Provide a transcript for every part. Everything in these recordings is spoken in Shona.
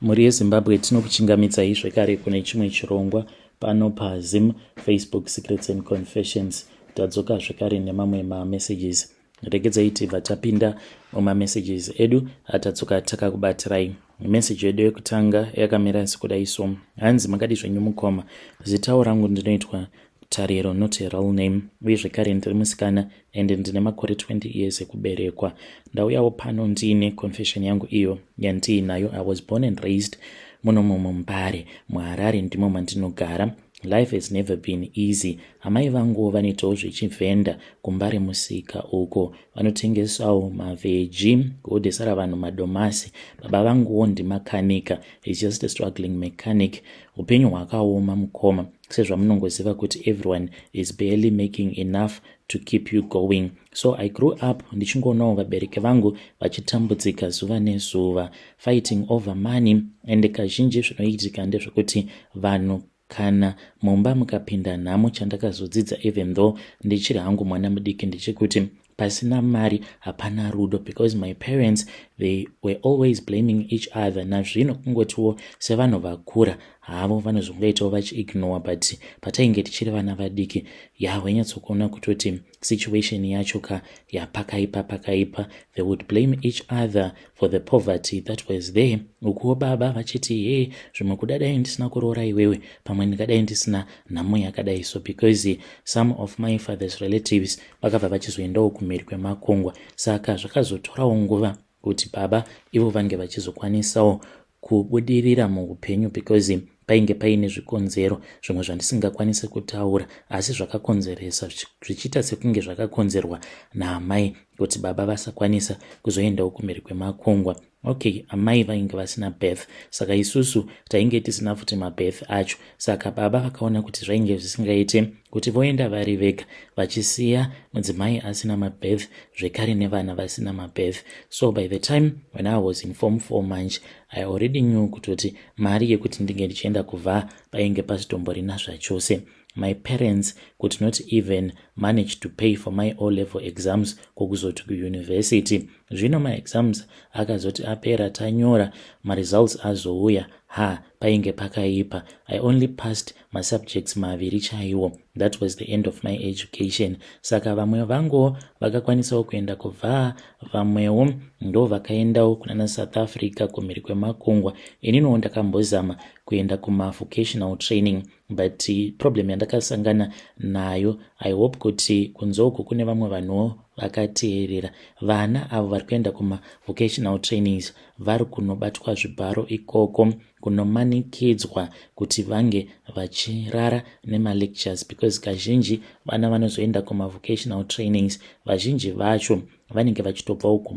Mhuri yeZimbabwe, tinokuchingamidzai zvekare kune chimwe chirongwa pano paZim Facebook Secrets and Confessions. Tadzoka zvekare nemamwe mamessages. Regedzai tibva tapinda mumamessages edu atadzoka takakubatirai. Message yedu yekutanga yakamira sekudai so: Hanzi, "Makadi zvenyu mukoma? Zitawo rangu ndinoitwa Tariro, not a real name, uye zvekare ndiri musikana and ndine makore 20 years ekuberekwa. Ndauyawo pano ndiine confession yangu iyo yandiinayo. I was born and raised muno muMumbare, muHarare ndimo mandinogara. Life has never been easy. Amai vanguwo vanoitawo zvechivhenda kuMbare musika uko, vanotengesawo mavheji, kuodhesara vanhu madomasi. Baba vanguwo ndimakanika, is just a struggling mechanic. Upenyu hwakaoma mukoma, sezvamunongoziva kuti everyone is barely making enough to keep you going. So I grew up ndichingoonawo vabereki vangu vachitambudzika zuva nezuva, fighting over money. And kazhinji zvinoitika ndezvekuti vanhu kana mumba mukapinda nhamo, chandakazodzidza even though ndichiri hangu mwana mudiki ndechekuti pasina mari hapana rudo, because my parents, they were always blaming each other. Nazvino kungotiwo sevanhu vakura havo vanozongoitawo vachiignore, but patainge tichiri vana vadiki, ya, wainyatsokuona kutoti situation yacho ka yapakaipa pakaipa. They would blame each other for the poverty that was there, ukuwo baba vachiti, 'Ye, zvimwe kuda dai ndisina kuroora iwewe, pamwe ndingadai ndisina nhamo yakadai so,' because some of my father's relatives vakabva vachizoendawo kumhiri kwemakungwa. Saka zvakazotorawo nguva kuti baba ivo vange vachizokwanisawo kubudirira muupenyu, because painge paine zvikonzero zvimwe zvandisingakwanisi kutaura, asi zvakakonzeresa zvichiita sekunge zvakakonzerwa naamai kuti baba vasakwanisa kuzoendawo kumhiri kwemakungwa. Okay, amai vainge vasina berth, saka isusu tainge tisina futi maberth acho. Saka baba vakaona kuti zvainge zvisingaite kuti voenda vari vega, vachisiya mudzimai asina maberth, zvekare nevana vasina maberth. So by the time when I was in Form 4 manje, I already knew kutoti mari yekuti ndinge ndichienda kuvha painge pasitomborina zvachose. My parents could not even manage to pay for my O level exams, kwokuzoti kuuniversity. Zvino maexams akazoti apera, tanyora, maresults azouya, ha, painge pakaipa. I only passed masubjects maviri chaiwo. That was the end of my education. Saka vamwe vanguwo vakakwanisawo kuenda kuvha, vamwewo ndo vakaendawo kunana South Africa, kumhiri kwemakungwa. Ininiwo ndakambozama kuenda kumavocational training, but problem yandakasangana nayo, I hope kuti kunze uku kune vamwe vanhuwo vakateerera, vana avo vari kuenda kumavocational trainings vari kunobatwa zvibharo ikoko, kunomanikidzwa kuti vange vachirara nemalectures, because kazhinji vana vanozoenda kumavocational trainings, vazhinji vacho vanenge vachitobvawo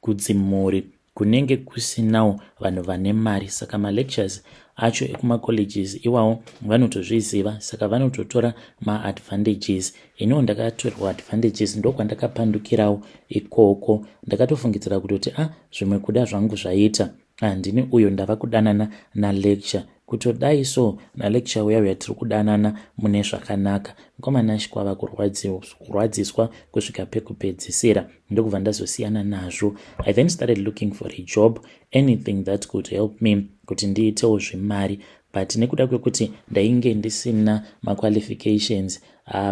kudzimhuri kunenge kusinawo vanhu vane mari. Saka malectures acho ekumacolleges iwawo vanotozviziva, saka vanototora maadvantages. Iniwo ndakatorwa advantages, ndokwandakapandukirawo ikoko. Ndakatofungidzira kutoti, a ah, zvimwe kuda zvangu zvaita, handini uyo ndava kudanana nalecture, kutodai so nalecture uya uya tiri kudanana mune zvakanaka." Mukomana kwava kurwadziswa kusvika pekupedzisira, ndokubva ndazosiyana nazvo. I then started looking for a job, anything that could help me kuti ndiitewo zvemari, but nekuda kwekuti ndainge ndisina maqualifications,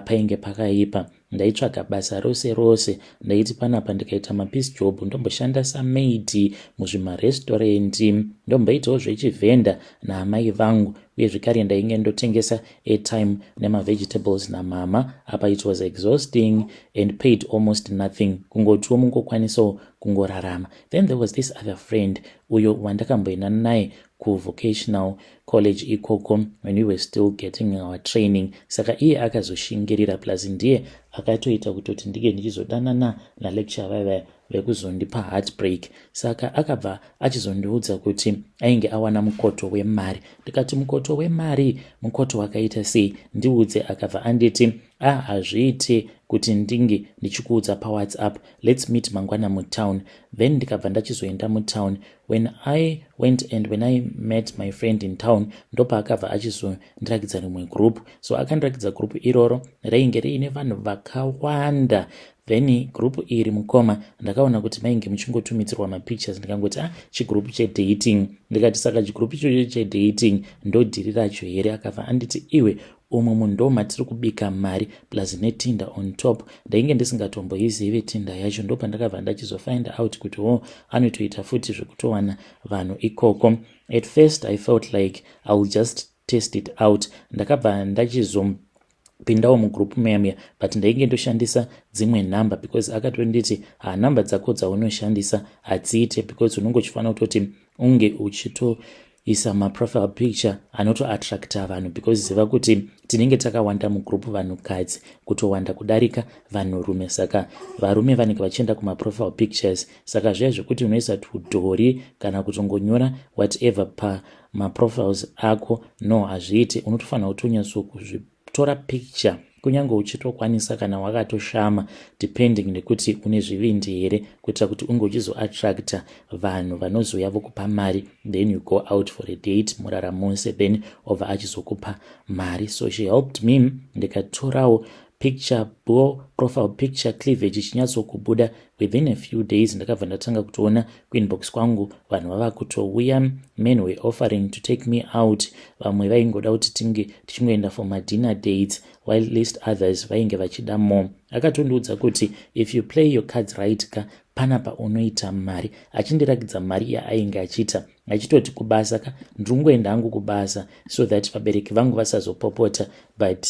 painge pakaipa. Ndaitsvaga basa rose rose. Ndaiti panapa ndikaita mapiece job, ndomboshanda samaid muzvimarestorendi, ndomboitawo zvechivhenda naamai vangu, uye zvekare ndainge ndotengesa airtime nemavegetables namama. Apa it was exhausting and paid almost nothing, kungotiwo mungokwanisawo kungorarama. Then there was this other friend uyo wandakamboenda naye kuvocational college ikoko when we were still getting our training. Saka iye akazoshingirira, plus ndiye akatoita kutoti ndinge ndichizodanana nalecture vavaya vekuzondipa heartbreak. Saka akabva achizondiudza kuti ainge awana mukoto wemari. Ndikati, "Mukoto wemari? Mukoto wakaita sei? Ndiudze." Akabva anditi, "A ah, hazviiti kuti ndinge ndichikuudza paWhatsApp. Let's meet mangwana mutown." Then ndikabva ndachizoenda mutown. When I went and when I met my friend in town, ndopaakabva achizondirakidza rimwe group. So akandirakidza group iroro rainge riine vanhu vakawanda. Then group iri, mukoma, ndakaona kuti mainge muchingotumidzirwa mapictures. Ndikangoti, "Ah, chigroup chedating." Ndikati, "Saka chigroup ichocho chedating ndo deal racho here?" Akabva anditi, "Iwe, umu mundo matiri kubika mari, plus neTinder on top." Ndainge ndisingatomboizivi Tinder yacho. Ndo pandakabva ndachizofind out kuti o, anotoita futi zvekutowana vanhu ikoko. At first I felt like I will just test it out. Ndakabva ndachizopindawo mugroup memuya, but ndainge ndoshandisa dzimwe nhamba because akatonditi, "Hanhamba dzako dzaunoshandisa hadziite because unonge uchifanira kutoti unge uchitoisa maprofile picture anotoattracta vanhu, because ziva kuti tinenge takawanda mugroup, vanhukadzi kutowanda kudarika vanhurume. Saka varume vanenge vachienda kumaprofile pictures. Saka zviya zvekuti unoisa tudhori kana kutongonyora whatever pamaprofiles ako, no, hazviiti. Unotofanira kuti unyatsokuzvitora picture, kunyange uchitokwanisa kana wakatoshama, depending nekuti une zvivindi here, kuitira kuti unge uchizoattracta vanhu vanozouya vokupa mari. Then you go out for a date, muraramose, then obva achizokupa mari." So she helped me, ndikatorawo picture bo profile picture, cleavage ichinyatsokubuda. Within a few days ndakabva ndatanga kutoona kuinbox kwangu vanhu vava kutouya. Men were offering to take me out. Vamwe vaingoda kuti tinge tichingoenda for madinner dates, while least others vainge vachida more. Akatondiudza kuti if you play your cards right ka, panapa unoita mari, achindirakidza mari yaainge achiita, achitoti, "Kubasa ka, ndiringoenda hangu kubasa so that vabereki vangu vasazopopota, but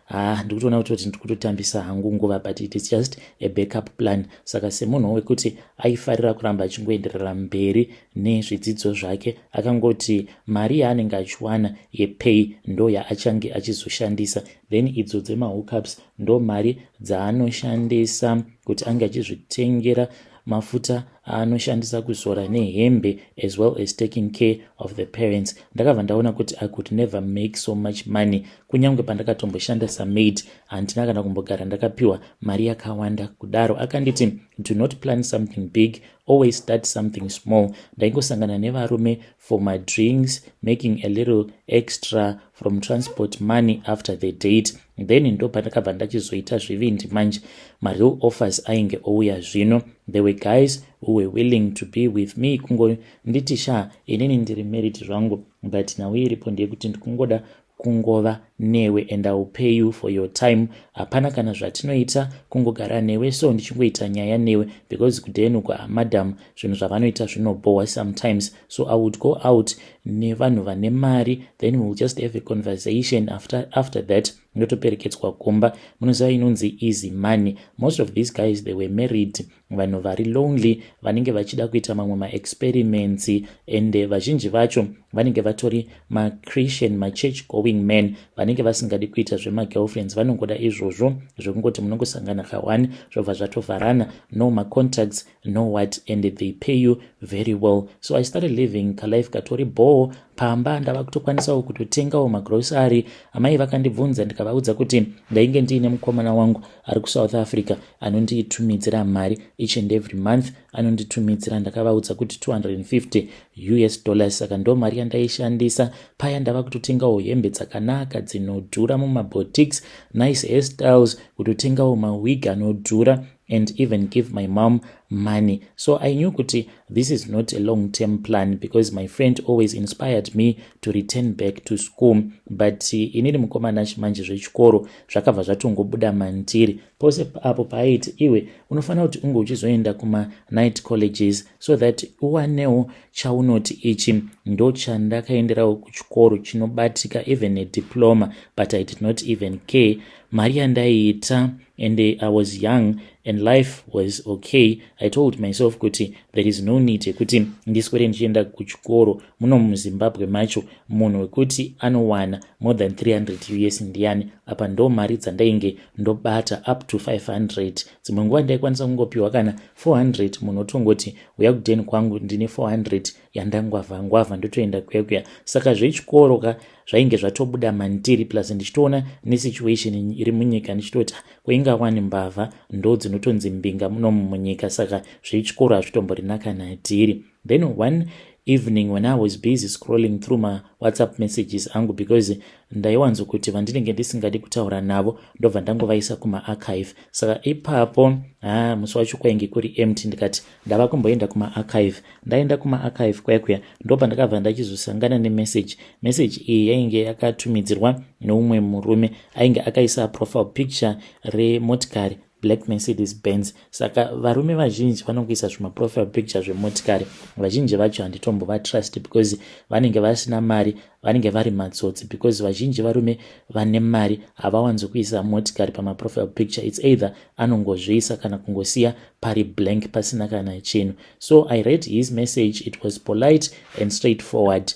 ha, ndikutoona kutoti ndiri kutotambisa hangu nguva, but it is just a backup plan." Saka semunhu wekuti aifarira kuramba achingoenderera mberi nezvidzidzo zvake, akangoti mari yaanenge achiwana yepay ndo yaachange achizoshandisa, then idzo dzemahookups ndo mari dzaanoshandisa kuti ange achizvitengera mafuta aanoshandisa kuzora nehembe, as well as taking care of the parents. Ndakabva ndaona kuti I could never make so much money. Kunyange pandakatomboshanda samaid, handina kana kumbogara ndakapiwa mari yakawanda kudaro. Akanditi, "Do not plan something big, always start something small." Ndaingosangana nevarume for my drinks, making a little extra from transport money after the date. Then ndo pandakabva ndachizoita zvivindi manje. Mareal offers ainge ouya zvino. There were guys who were willing to be with me, kungonditi, "Sha, inini ndiri married zvangu, but nhau iripo ndeyekuti ndikungoda kungova newe and I will pay you for your time. Hapana kana zvatinoita, kungogara newe, so ndichingoita nyaya newe, because kudhenuko madam zvinhu zvavanoita zvinobhowa sometimes. So I would go out nevanhu vane mari, then we will just have a conversation. After that ndotoperekedzwa kumba." Munoziva inonzi easy money. Most of these guys, they were married, vanhu vari lonely, vanenge vachida kuita mamwe maexperiments, and vazhinji vacho vanenge vatori machristian, machurch going men, vanenge vasingadi kuita zvemagirlfriends. Vanongoda izvozvo zvekungoti munongosangana ka1, zvobva zvatovharana, no macontacts, no what, and they pay you very well. So I started living kalife katori ball. Pamba ndava kutokwanisawo kutotengawo magrosary. Amai vakandibvunza, ndikavaudza kuti ndainge ndiine mukomana wangu ari kuSouth Africa anonditumidzira mari each and every month anonditumidzira. Ndakavaudza kuti US$250. Saka ndo mari yandaishandisa paya. Ndava kutotengawo hembe dzakanaka dzinodhura mumaboutiques, nice hairstyles, kutotengawo mawig anodhura, and even give my mom money. So I knew kuti this is not a long term plan, because my friend always inspired me to return back to school. But inini mukomana chimanje, zvechikoro zvakabva zvatongobuda mandiri. Pose apo paaiti, "Iwe unofanira kuti unge uchizoenda kumanight colleges so that uwanewo chaunoti ichi ndo chandakaenderawo kuchikoro chinobatika, even a diploma," but I did not even care. Mari yandaiita, and I was young and life was okay, I told myself kuti there is no need yekuti ndiswere ndichienda kuchikoro. Muno muZimbabwe macho, munhu wekuti anowana more than 300 US ndiani? Apa ndo mari dzandainge ndobata, up to 500. Dzimwe nguva ndaikwanisa kungopiwa kana 400. Munhu otongoti, "Uya kudheni kwangu, ndine 400 yandangwavha ngwavha." Ndotoenda kuya kuya. Saka zvechikoro ka zvainge zvatobuda mandiri, plus ndichitoona nesituation iri munyika, ndichitoti kwaingawani mbavha ndo dzinotonzi mbinga munomu munyika, saka zvechikoro hazvitomborina kana dhiri. Then one evening when I was busy scrolling through maWhatsApp messages angu, because ndaiwanzokuti vandinenge ndisingadi kutaura navo ndobva ndangovaisa kumaarchive. Saka ipapo, ha, musi wacho kwainge kuri empty. Ndikati ndava kumboenda kumaarchive. Ndaenda kumaarchive kwaikuya, ndobva ndakabva ndachizosangana nemessage. Message iyi yainge yakatumidzirwa neumwe murume ainge akaisa profile picture remotikari, black Mercedes Benz. Saka varume vazhinji vanongoisa zvimaprofile picture zvemotikari. Vazhinji vacho handitombovatrust because vanenge vasina mari, vanenge vari matsotsi, because vazhinji varume vane mari havawanzokuisa motikari pamaprofile picture. It's either anongozviisa kana kungosiya pari blank, pasina kana chinhu. So I read his message. It was polite and straightforward.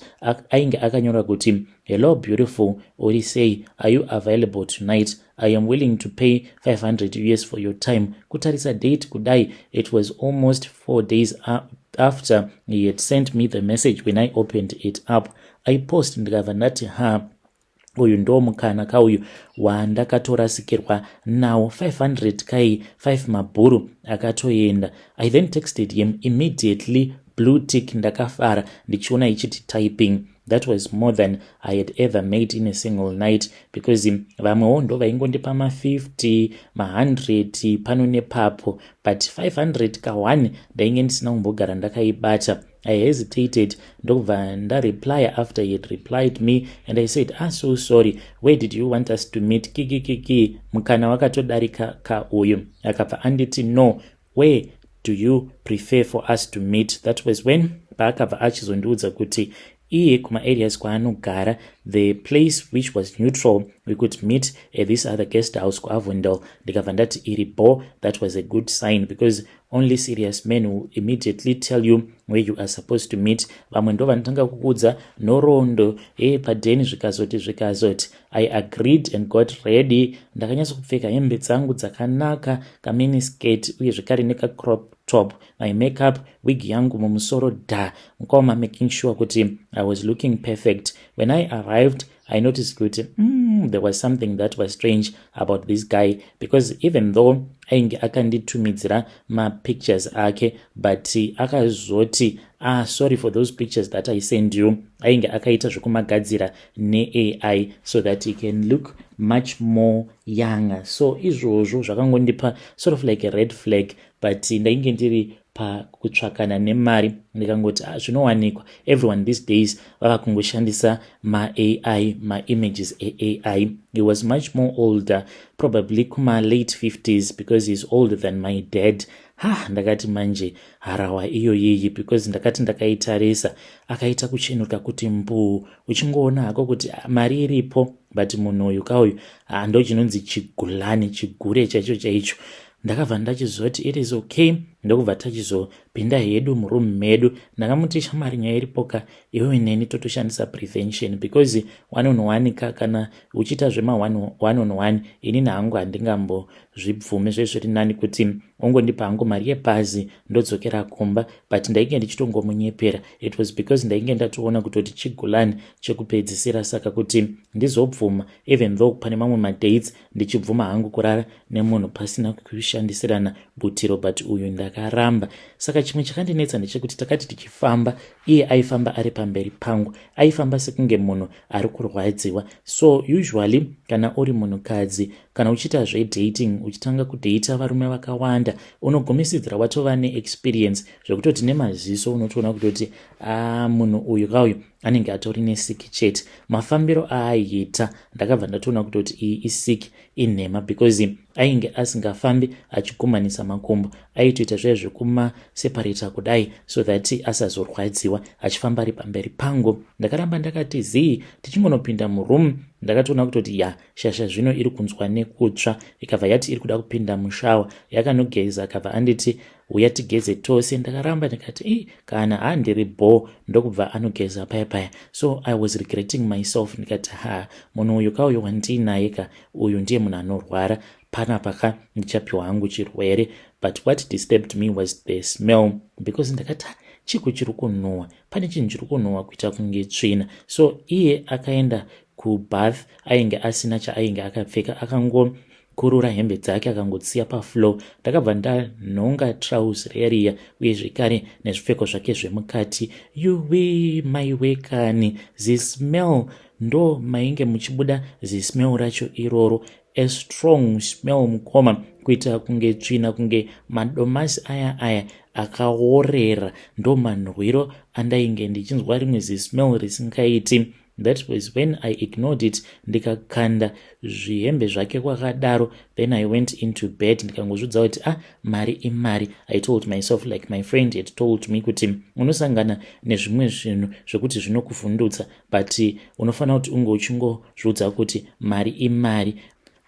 Ainge akanyora kuti, "Hello beautiful, uri sei? Are you available tonight? I am willing to pay 500 US for your time." Kutarisa date kudai, it was almost 4 days after he had sent me the message when I opened it up. I post, ndikabva ndati, "Ha, uyu ndo mukana kauyu wandakatorasikirwa nawo. 500 kai, 5 mabhuru akatoenda." I then texted him immediately, blue tick. Ndakafara ndichiona ichiti typing. That was more than I had ever made in a single night, because vamwewo ndo vaingondipa ma50, ma100 pano nepapo, but 500 ka1 ndainge ndisina kumbogara ndakaibata. I hesitated, ndokubva ndareply after he had replied me, and I said, "Ah, so sorry, where did you want us to meet?" Kikikiki, mukana wakatodarika kauyu. Akabva anditi, "No, where do you prefer for us to meet?" That was when paakabva achizondiudza kuti iye kumaareas kwaanogara, the place which was neutral, we could meet at this other guest house kuAvondale. Ndikabva ndati iri bo. That was a good sign, because only serious men will immediately tell you where you are supposed to meet. Vamwe ndo vanotanga kukuudza nhoroondo e padheni, zvikazoti zvikazoti. I agreed and got ready. Ndakanyatsa kupfeka hembe dzangu dzakanaka, kaminiskirt uye zvekare nekacrop top, my makeup, wig yangu mumusoro da mukoma, making sure kuti I was looking perfect. When I arrived, I noticed kuti there was something that was strange about this guy, because even though ainge akanditumidzira mapictures ake, but akazoti, "Ah, sorry for those pictures that I send you." Ainge akaita zvekumagadzira neAI so that he can look much more younger. So izvozvo zvakangondipa sort of like a red flag, but ndainge ndiri pakutsvakana nemari. Ndikangoti, "Ah, zvinowanikwa. Everyone these days vava kungoshandisa maAI, maimages eAI." He was much more older, probably kuma-late 50s, because he's older than my dad. Ha, ndakati manje harawa iyoyiyi, because ndakati ndakaitarisa, akaita kuchenuka kuti mbuu, uchingoona hako kuti mari iripo, but munhu uyu kauyu ndo chinonzi chigulani, chigure chaicho chaicho. Ndakabva ndachizoti it is okay, ndokubva tachizopinda hedu murumu medu. Ndakamuti, "Shamwari, nyaya iripoka, iwewe neni totoshandisa prevention, because one on one ka, kana uchiita zvema one on one, inini hangu handingambozvibvume. Zvezviri nani kuti ungondipa hangu mari yebhazi, ndodzokera kumba." But ndainge ndichitongomunyepera. It was because ndainge ndatoona kutoti chigulani chekupedzisira. Saka kuti ndizobvuma, even though pane mamwe madates ndichibvuma hangu kurara nemunhu pasina kushandisirana butiro, but uyu ndakaramba. Saka chimwe chakandinetsa ndechekuti takati tichifamba, iye aifamba ari pamberi pangu, aifamba sekunge munhu ari kurwadziwa. So usually kana uri munhukadzi, kana uchiita zvedating, uchitanga kudheita varume vakawanda, unogumisidzira watova neexperience zvekutoti nemaziso unotoona kutoti a munhu uyu kauyu anenge atori nesiki chete. Mafambiro aaiita, ndakabva ndatoona kutoti iyi isiki, inhema, because ainge asingafambi achigumanisa makumbo. Aitoita zviya zvekumaseparata kudai so that asazorwadziwa achifamba ari pamberi pangu. Ndakaramba ndakati zii. Tichingonopinda muroom, ndakatoona kutoti ya, shasha zvino iri kunzwa nekutsva. Ikabva yati iri kuda kupinda mushower. Yakanogeza, akabva anditi, "Uya tigeze tose." Ndakaramba, ndikati, "I, kana handiri bho." Ndokubva anogeza paya paya. So I was regretting myself. Ndikati, "Ha, munhu uyu kauyu wandiinaye ka, uyu ndiye munhu anorwara panapa ka, ndichapiwa hangu chirwere." But what disturbed me was the smell, because ndakati, "Chiko chiri kunhuhwa? Pane chinhu chiri kunhuhwa kuita kunge tsvina." So iye akaenda kubath, ainge asina chaainge akapfeka, akango Kurura hembe dzake akangotsiya pafloor. Ndakabva ndanhonga trouse riya riya uye zvekare nezvipfeko zvake zvemukati. Yuwi, maiwe kani, zismell! Ndo mainge muchibuda zismell racho iroro, a strong smell mukoma, kuita kunge tsvina, kunge madomasi aya aya akaorera. Ndo manhwiro andainge ndichinzwa, rimwe zismell risingaiti. That was when I ignored it, ndikakanda zvihembe zvake kwakadaro. Then I went into bed, ndikangozvidza kuti, "Ah, mari imari." I told myself, like my friend had told me, kuti unosangana nezvimwe zvinhu zvekuti zvinokuvhundutsa, but unofanira kuti unge uchingozviudza kuti mari imari.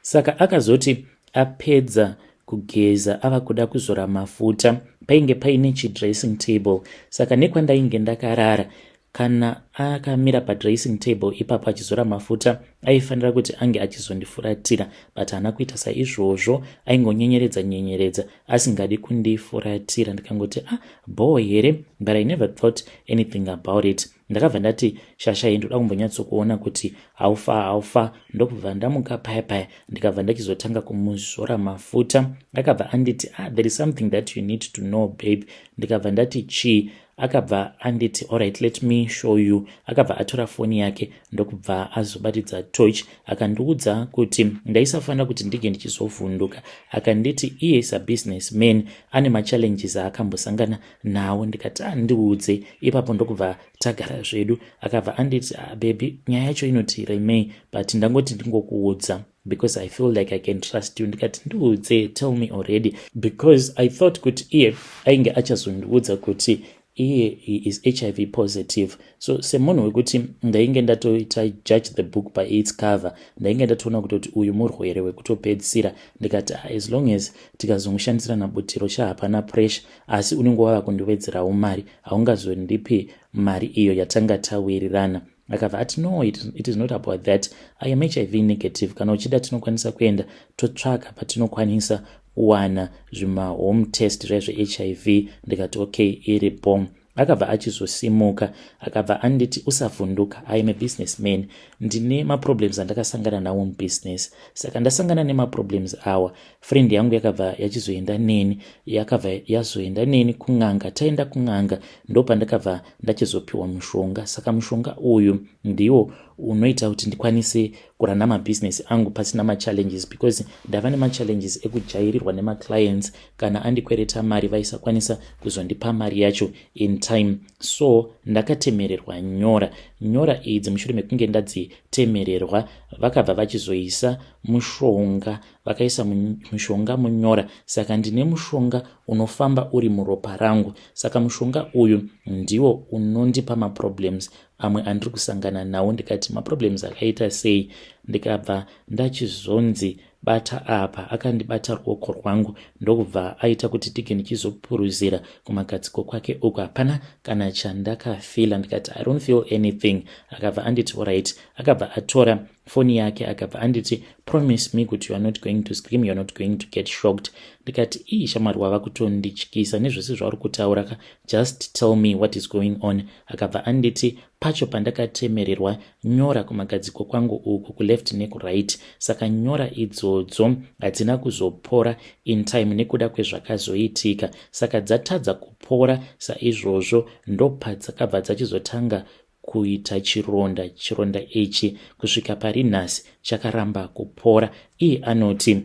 Saka akazoti apedza kugeza, ava kuda kuzora mafuta, painge paine chidressing table. Saka nekwandainge ndakarara, kana akamira padressing table ipapo achizora mafuta, aifanira kuti ange achizondifuratira, but haana kuita saizvozvo. Aingonyenyeredza nyenyeredza, asingadi kundifuratira. Ndikangoti, "Ah, bho here?" But I never thought anything about it. Ndakabva ndati, "Shasha iyi, ndoda kumbonyatsokuona kuti haufa haufa." Ndokubva ndamuka paya paya, ndikabva ndachizotanga kumuzora mafuta. Akabva anditi, "Ah, there is something that you need to know, babe." Ndikabva ndati, "Chii?" Akabva anditi, "Alright, let me show you." Akabva atora foni yake, ndokubva azobatidza torch, akandiudza kuti ndaisafanira kuti ndinge ndichizovhunduka. Akanditi iye sabusinessman ane machallenges aakambosangana nawo. Ndikati, "Andiudze." Ipapo ndokubva tagara zvedu. Akabva anditi, "Ah, baby, nyaya yacho inoti remei, but ndangoti ndingokuudza because I feel like I can trust you." Ndikati, "Ndiudze, tell me already," because I thought kuti iye ainge achazondiudza kuti iye he is HIV positive. So semunhu wekuti ndainge ndatoita judge the book by its cover, ndainge ndatoona kutoti uyu murwere wekutopedzisira. Ndikati, ah, as long as tikazongoshandisirana butiro sha, hapana pressure, asi unenge wava kundiwedzerawo mari, haungazondipi mari iyo yatanga tawirirana. Akabva ati, "No, it is not about that. I am HIV negative. Kana uchida, tinokwanisa kuenda totsvaka patinokwanisa kuwana zvimahome test zvai zveHIV." Ndikati, "Okay, iri bom." Akabva achizosimuka, akabva anditi, "Usavhunduka. I am a businessman. Ndine maproblems andakasangana nawo mubusiness. Saka ndasangana nemaproblems awa, friend yangu yakabva yachizoenda neni, yakabva yazoenda neni kun'anga. Taenda kun'anga, ndopandakabva ndachizopiwa mushonga. Saka mushonga uyu ndiwo unoita kuti ndikwanise kurana mabhizinesi angu pasina machallenges, because ndava nemachallenges ekujairirwa nemaclients. Kana andikwereta mari, vaisakwanisa kuzondipa mari yacho in time. So ndakatemererwa nyora. Nyora idzi, mushure mekunge ndadzitemererwa, vakabva vachizoisa mushonga, vakaisa mushonga munyora. Saka ndine mushonga unofamba uri muropa rangu. Saka mushonga uyu ndiwo unondipa maproblems amwe andiri kusangana nawo." Ndikati, "Maproblems akaita sei?" Ndikabva ndachizonzi, "Bata apa." Akandibata ruoko rwangu, ndokubva aita kuti tige ndichizopuruzira kumagadziko kwake uku. Hapana kana chandakafila. Ndikati, "I don't feel anything." Akabva anditi, "Alright." Akabva atora foni yake, akabva anditi, "Promise me kuti you are not going to scream, you are not going to get shocked." Ndikati, "Ii, shamwari, wava kutondityisa nezvese zvauri kutaura ka. Just tell me what is going on." Akabva anditi, "Pacho pandakatemererwa nyora kumagadziko kwangu uku, kuleft nekuright, saka nyora idzodzo hadzina kuzopora in time nekuda kwezvakazoitika. Saka dzatadza kupora saizvozvo, ndopadzakabva dzachizotanga kuita chironda. Chironda ichi kusvika pari nhasi chakaramba kupora." Iye anoti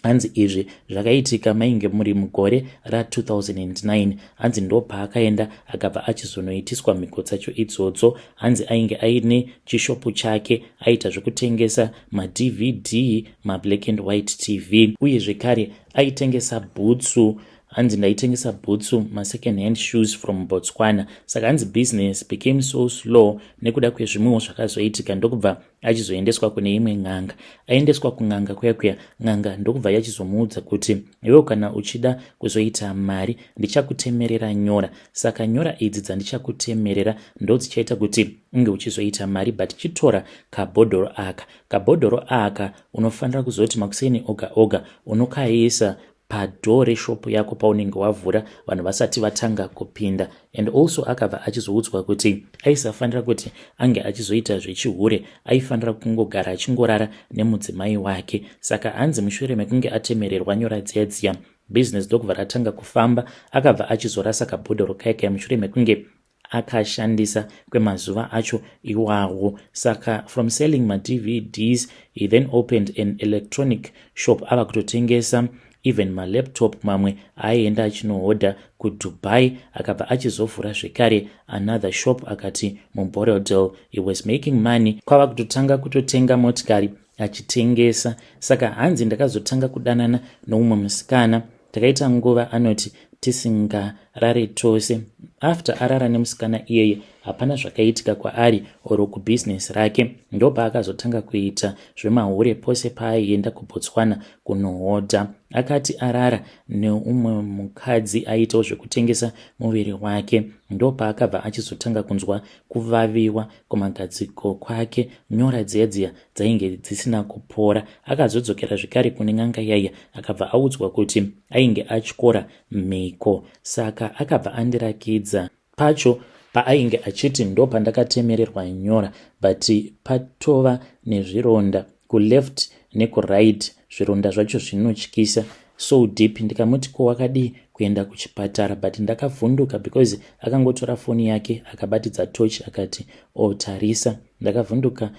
hanzi izvi zvakaitika mainge muri mugore ra2009. Hanzi ndopaakaenda, akabva achizonoitiswa mhiko dzacho idzodzo. Hanzi ainge aine chishopu chake, aita zvekutengesa maDVD, mablack and white TV, uye zvekare aitengesa bhutsu. Hanzi, "Ndaitengesa bhutsu, masecond hand shoes from Botswana. Saka hanzi business became so slow nekuda kwezvimwewo zvakazoitika." Ndokubva achizoendeswa kune imwe n'anga. Aendeswa kun'anga kuya kuya, n'anga ndokubva yachizomuudza kuti, "Iwewo kana uchida kuzoita mari, ndichakutemerera nyora. Saka nyora idzi dzandichakutemerera ndo dzichaita kuti unge uchizoita mari, but chitora kabhodhoro aka. Kabhodhoro aka unofanira kuzoti makuseni oga oga unokaisa Padoor reshop yako paunenge wavhura, vanhu vasati vatanga kupinda. And also akabva achizoudzwa kuti aisafanira kuti ange achizoita zvechihure, aifanira kungogara achingorara nemudzimai wake. Saka hanzi mushure mekunge atemererwa nyora dziya dziya, bhizinesi ndokubva ratanga kufamba. Akabva achizorasa kabhodhoro kaikai mushure mekunge akashandisa kwemazuva acho iwawo. Saka from selling maDVDs, he then opened an electronic shop, ava kutotengesa even malaptop mamwe aaienda achinohodha kuDubai. Akabva achizovhura zvekare another shop, akati muBorrowdale. He was making money, kwava kutotanga kutotenga motikari achitengesa. Saka hanzi ndakazotanga kudanana noumwe musikana, takaita nguva, anoti, tisingarare tose. After arara nemusikana iyeye, hapana zvakaitika kwaari or kubhizinesi rake. Ndopaakazotanga kuita zvemahure pose paaienda kuBotswana kunohodha. Akati arara neumwe mukadzi aiitawo zvekutengesa muviri wake, ndopaakabva achizotanga kunzwa kuvaviwa kumagadziko kwake. Nyora dziya dziya dzainge dzisina kupora. Akazodzokera zvekare kune n'anga yaiya, akabva audzwa kuti ainge atyora mhiko. Saka akabva andirakidza pacho paainge achiti ndo pandakatemererwa nyora, but patova nezvironda kuleft nekuright. Zvironda zvacho zvinotyisa, so deep. Ndikamuti, "Ko wakadii kuenda kuchipatara?" But ndakavhunduka because akangotora foni yake, akabatidza torch, akati, "Otarisa." Oh, ndakavhunduka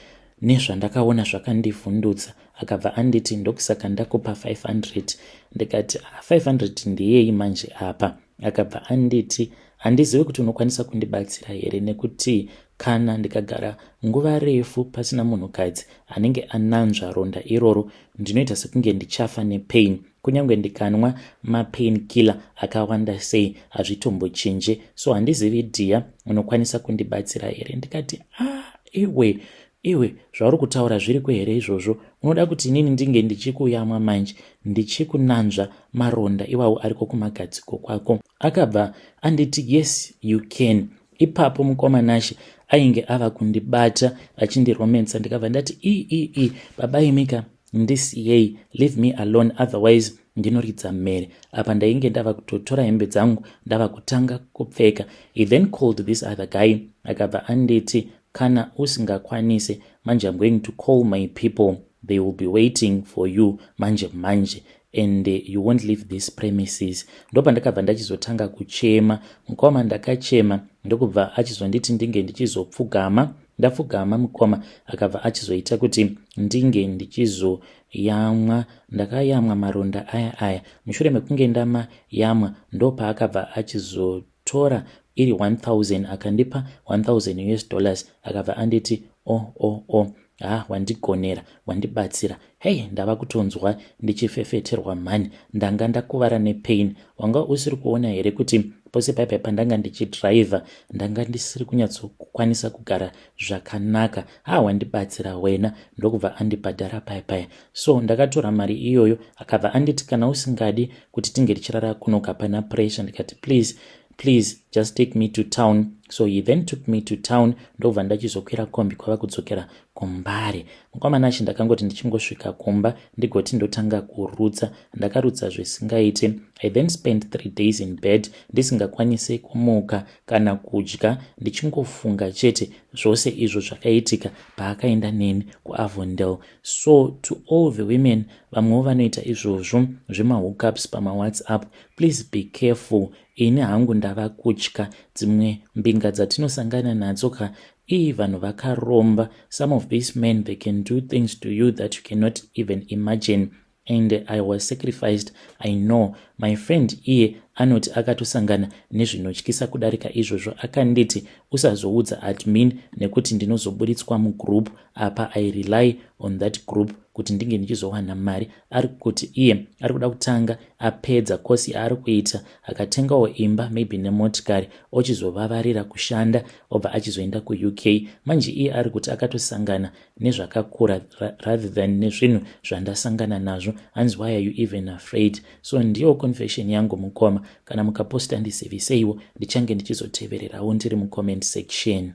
nezvandakaona, zvakandivhundutsa. Akabva anditi, "Ndokusaka ndakupa 500." Ndikati, "500 ndiyei manje apa?" Akabva anditi, "Handizivi kuti unokwanisa kundibatsira here, nekuti kana ndikagara nguva refu pasina munhukadzi anenge ananzva ronda iroro, ndinoita sekunge ndichafa nepain. Kunyange ndikanwa mapain killer akawanda sei, hazvitombochinje. So handizivi dhiya, unokwanisa kundibatsira here?" Ndikati, "Ah, iwe iwe, zvauri kutaura zviriko here izvozvo? Unoda kuti inini ndinge ndichikuyamwa manje, ndichikunanzva maronda iwawo ariko kumagadziko kwako?" Akabva anditi, "Yes, you can." Ipapo mukomanashe ainge ava kundibata achindiromensa. Ndikabva ndati, "Iii, baba imika, ndisiyei, leave me alone, otherwise ndinoridza mhere." Apa ndainge ndava kutotora hembe dzangu, ndava kutanga kupfeka. He then called this other guy, akabva anditi, "Kana usingakwanisi manje, I'm going to call my people. They will be waiting for you manje manje and you won't leave this premises." Ndopandakabva ndachizotanga kuchema, mukoma. Ndakachema, ndokubva achizonditi ndinge ndichizopfugama. Ndapfugama, mukoma, akabva achizoita kuti ndinge ndichizoyamwa. Ndakayamwa maronda aya aya. Mushure mekunge ndamayamwa, ndopaakabva achizotora iri 1000, akandipa 1000 US dollars. Akabva anditi, "O oh, o oh, o oh. Ha, wandigonera, wandibatsira. Hei, ndava kutonzwa ndichifefeterwa mhani. Ndanga ndakuvara nepain. Wanga usiri kuona here kuti pose paipai pandanga ndichidhiraivha ndanga ndisiri kunyatsokwanisa kugara zvakanaka? Ha, wandibatsira wena." Ndokubva andibhadhara paipaya. So ndakatora mari iyoyo. Akabva anditi, "Kana usingadi kuti tinge tichirara kunoka, pana pressure." Ndikati, "Please, please, just take me to town." So he then took me to town, ndobva ndachizokwira kombi kwava kudzokera kuMbare. Mukomanachi, ndakangoti ndichingosvika kumba, ndigoti ndotanga kurutsa, ndakarutsa zvisingaite. I then spent 3 days in bed, ndisingakwanisi kumuka kana kudya, ndichingofunga chete zvose izvo zvakaitika paakaenda neni kuAvondale. So to all the women, vamwewo vanoita izvozvo zvemahookups pamaWhatsApp, please be careful. Ini hangu ndava kutya dzimwe mbinga dzatinosangana nadzo ka. Ii, vanhu vakaromba. Some of these men, they can do things to you that you cannot even imagine, and I was sacrificed. I know my friend, iye anoti akatosangana nezvinotyisa kudarika izvozvo. Akanditi, "Usazoudza admin nekuti ndinozoburitswa mugroup." Apa I rely on that group kuti ndinge ndichizowana mari. Ari kuti iye ari kuda kutanga apedza kosi yaari kuita, akatengawo imba, maybe nemotikari, ochizovavarira kushanda, obva achizoenda kuUK. Manje iye ari kuti akatosangana nezvakakura rather than nezvinhu zvandasangana nazvo. Hanzi, "Why are you even afraid?" So ndiyo confession yangu, mukoma. Kana mukaposta, ndiziviseiwo, ndichange ndichizotevererawo ndiri mucomment section.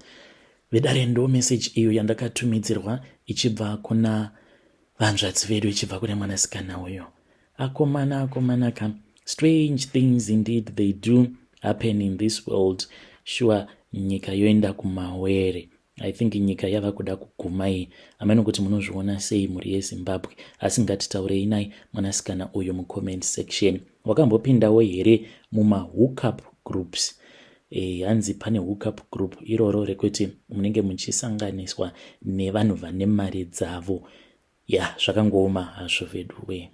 Vedare, ndo message iyo yandakatumidzirwa ichibva kuna vanzvadzi vedu, ichibva kune mwanasikana uyo. Akomana, akomana ka, strange things indeed, they do happen in this world. Sure, nyika yoenda kumawere. I think nyika yava kuda kuguma iyi. Hameno kuti munozviona sei, mhuri yeZimbabwe, asi ngatitaurei nai mwanasikana uyu mucomment section. Wakambopindawo here mumahookup groups? Hanzi pane hookup group iroro rekuti munenge muchisanganiswa nevanhu vane mari dzavo. Ya, zvakangooma hazvo veduwe.